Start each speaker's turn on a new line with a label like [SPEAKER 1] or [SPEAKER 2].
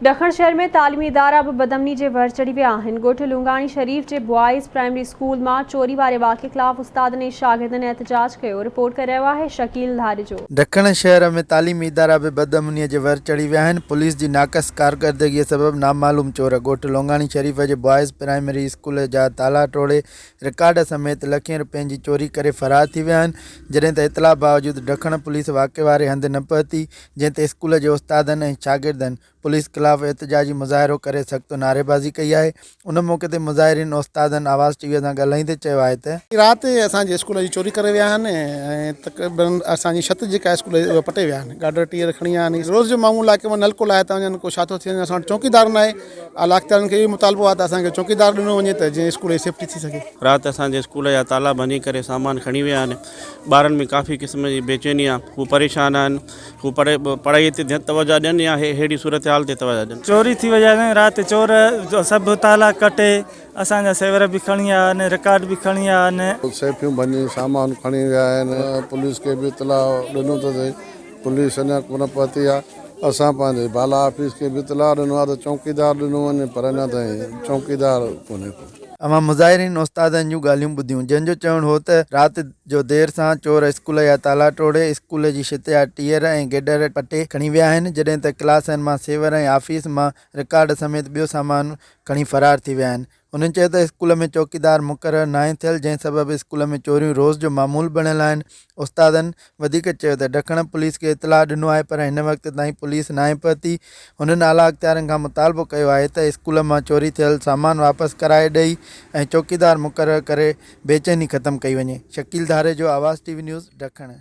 [SPEAKER 1] ڏکڻ شهر ۾ تعليمي ادارا به بدامني جي ور چڙهي ويا آهن. ڳوٺ لونگاڻي شريف جي بوائز پرائمري اسڪول مان چوري واري واقعي خلاف استادن ۽ شاگردن احتجاج ڪيو. رپورٽ ڪري رهيو آهي شڪيل ڌاريجو.
[SPEAKER 2] ڏکڻ شهر ۾ تعليمي ادارا به بدامني جي ور چڙهي ويا آهن. پوليس جي ناقص ڪارڪردگي سبب نامعلوم چور ڳوٺ لونگاڻي شريف جي بوائز پرائمري اسڪول جا تالا ٽوڙي رڪارڊ سميت لکين رپين جي چوري ڪري فرار ٿي ويا آهن. جڏهن ته اطلاع باوجود ڊکڻ پوليس واقعي واري هنڌ نه پهتي. جنهن تي اسڪول جي استادن ۽ شاگردن پوليس خلاف احتجاجي مظاهرو ڪري سخت نعريبازي ڪئي آهي، ان موقعي تي مظاهرين استادن آواز ٽي وي سان ڳالهائيندي چيو آهي ته.
[SPEAKER 3] رات اسان جي اسڪول جي چوري ڪري ويا آهن ۽ تقريبن اسان جي ڇت جيڪا اسڪول جي اها پٽي ويا آهن گاڊر ٽيئر کڻي ويا آهن روز جو معمول آهي ڪنهن مهل نلڪو لاهي ٿا وڃن ڪو ڇا ٿو ٿي وڃي اسان وٽ چوڪيدار ناهي اعليٰ اختيارين کي اهو مطالبو آهي ته اسان کي چوڪيدار ڏنو وڃي ته جيئن اسڪول جي سيفٽي ٿي سگهي.
[SPEAKER 4] رات اسان جي اسڪول جا تالا ڀڃي ڪري سامان کڻي ويا آهن ٻارن ۾ ڪافي قسم جي بيچيني آهي هو پريشان آهن هو پڙهائي تي توجه ڏين يا ههڙي صورتحال تي توجه ڏين.
[SPEAKER 5] چوري ٿي وئي آهي رات چور سڀ تالا ڪٽي اسان جا سيور به کڻي ويا آهن رڪارڊ به کڻي ويا آهن.
[SPEAKER 6] سيفيون ڀڃي سامان کڻي ويا آهن پوليس کي به اطلاع ڏنو اٿس پوليس اڃا ڪونه پهتي آهي اسان پنهنجي بالا آفيس کي به اطلاع ڏنو آهي ته چونڪيدار ڏنو وڃي پر اڃا تائين چونڪيدار ڪونهي ڪو.
[SPEAKER 2] اوهان مظاهرين استادن جون ڳالهيون ٻڌيون جن جو چوڻ هو ته رات جو دير سان چور اسڪول جا تالا ٽوڙي اسڪول جي ڇت جا ٽيئر ۽ گيڊر پٽي کڻي ويا آهن جڏهن ته ڪلاسن مان سيور ۽ آفيس مان رڪارڊ سميت ٻيو سامان کڻي فرار ٿي ويا آهن هنن چيو ته اسڪول ۾ چوڪيدار مقرر ناهي ٿيل جنهن سبب اسڪول ۾ چوريون روز جو معمول بڻيل آهن استادن وڌيڪ چيو ته ڊکڻ پوليس کي اطلاع ڏنو آهي پر هن وقت تائين پوليس ناهي پهتي، هنن اعليٰ اختيارين کان مطالبو ڪيو آهي ته اسڪول مان چوري ٿيل سامان واپس ڪرائي ڏئي ۽ چوڪيدار مقرر ڪري بيچيني ختم ڪئي وڃي. Shakeel Dharejo, Awaz T V news, Dakhan.